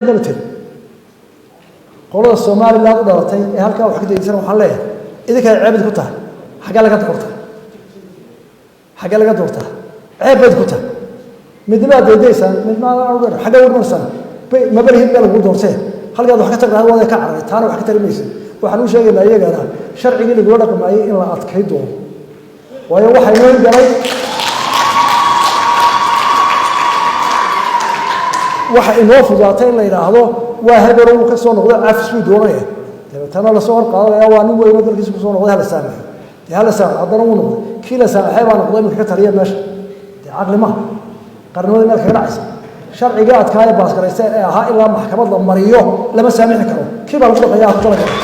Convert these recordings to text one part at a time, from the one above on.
Tiri qolada Somaliland u dhalatay ee halkaa wax ka daysan, waxaan leeyahay idinkay ceebid ku tahay. Xaggee laga doortaa? Xaggee laga doortaa? Ceeb bayd ku tahay. Midnimaad daydaysaan, midnima xaggee u dhimanaysaan? Maba lihid meel lagu doortee. Halkaad wax ka tag lahayd waad ka cararay, taana wax ka tari maysa. Waxaan u sheegaynaa iyagana sharcigii lagula dhaqmaayay in la adkay doono, waayo waxaa inoo galay, waxa inoo fudaatay in la yidhaahdo waa hebelo uu ka soo noqdo, cafis buu doonaya, dabeetana lasoo hor qaadanaya, waa nin weynoo dalkiisa kusoo noqday, hala saamaxo. Dee hala saamaxo, haddana wuu noqday kii la saamaxay baa noqday iminka ka taliya meesha. Dee caqli maaha, qarnimadii meel kaga dhacaysa. Sharcigii adkaaya baasgaraysteen ee ahaa ilaa maxkamad la mariyo lama saamixi karo, kii baa lagu dhaqayaa ku talagala.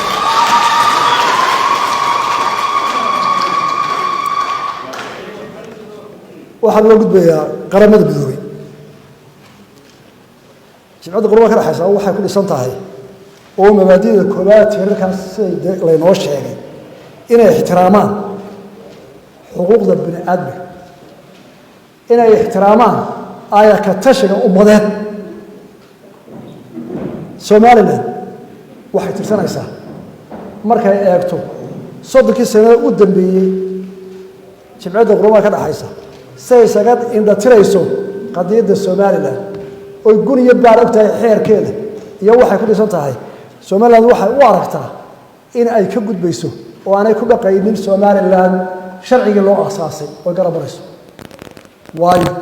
Waxaa loo gudbayaa Qaramada Midoobay. Jimcadda qurba ka dhexaysa waxay ku dhisan tahay oo mabaadida koowaad tiirarkaas siday laynoo sheegay inay ixtiraamaan xuquuqda bini aadmiga, inay ixtiraamaan aayaka tashiga ummadeed. Somaliland waxay tirsanaysaa markay eegto 30kii sanada u dambeeyey jimcadda qurbaha ka dhexaysa siay isaga indhatirayso qadiyadda Somaliland, oy gun iyo baar og tahay xeerkeeda iyo waxay ku dhisan tahay. Somaliland waxay u aragtaa in ay ka gudbayso oo aanay ku dhaqaynin Somaliland sharcigii loo aasaasay oy garab marayso. Waayo,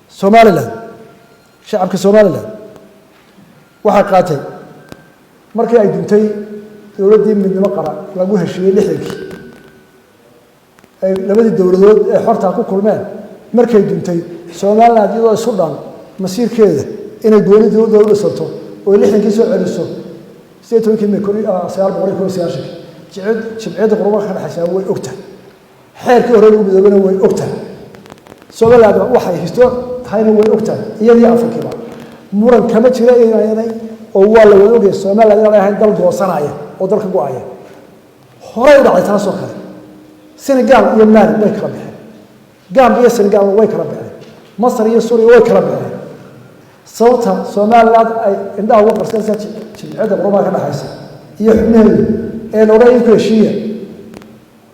Somaliland, shacabka Somaliland waxay qaatay markii ay duntay dowladdii midnimo qara lagu heshiiyey 60kii, ay labadii dowladood ee xortaa ku kulmeen. Markay duntay Somaliland iyadoo isu dhan masiirkeeda inay gooni dowladda u dhisanto oo 60kii soo celiso 18kii May 1991, jimciyadda qurbaha ka dhexaysaa way og tahay, xeerkii hore lagu midoobana way og tahay, Somaliland waxay histo tahayna way og tahay, iyadii Afrikiiba muran kama jira inay oo waa la wada ogaya Somaliland inaanay ahayn dal goosanaya oo dalka go-aya. Horey u dhacday taasoo kale. Senegal iyo Mali way kala baxeen, Gambia iyo Senegal way kala baxeen, Masar iyo Suuriya way kala baxeen. Sababta Somaliland ay indhaha uga qarsanaysa jimciyadda qurbaha ka dhexaysa iyo xubnaheedu ee la odhan ku heshiiya,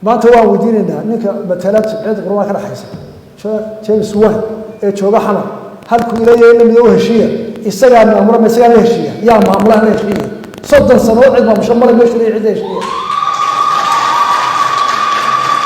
maanta waan weydiinaynaa ninka matala jimciyadda qurbaha ka dhexaysa, James Wan ee jooga Xamar, halkuu leeyahay la mido u heshiiya, isagaa maamula ma isagaa la heshiiya? Yaa maamula la heshiiya? 30 sano cid maamusho male meeshu leeyahay cid la heshiiya.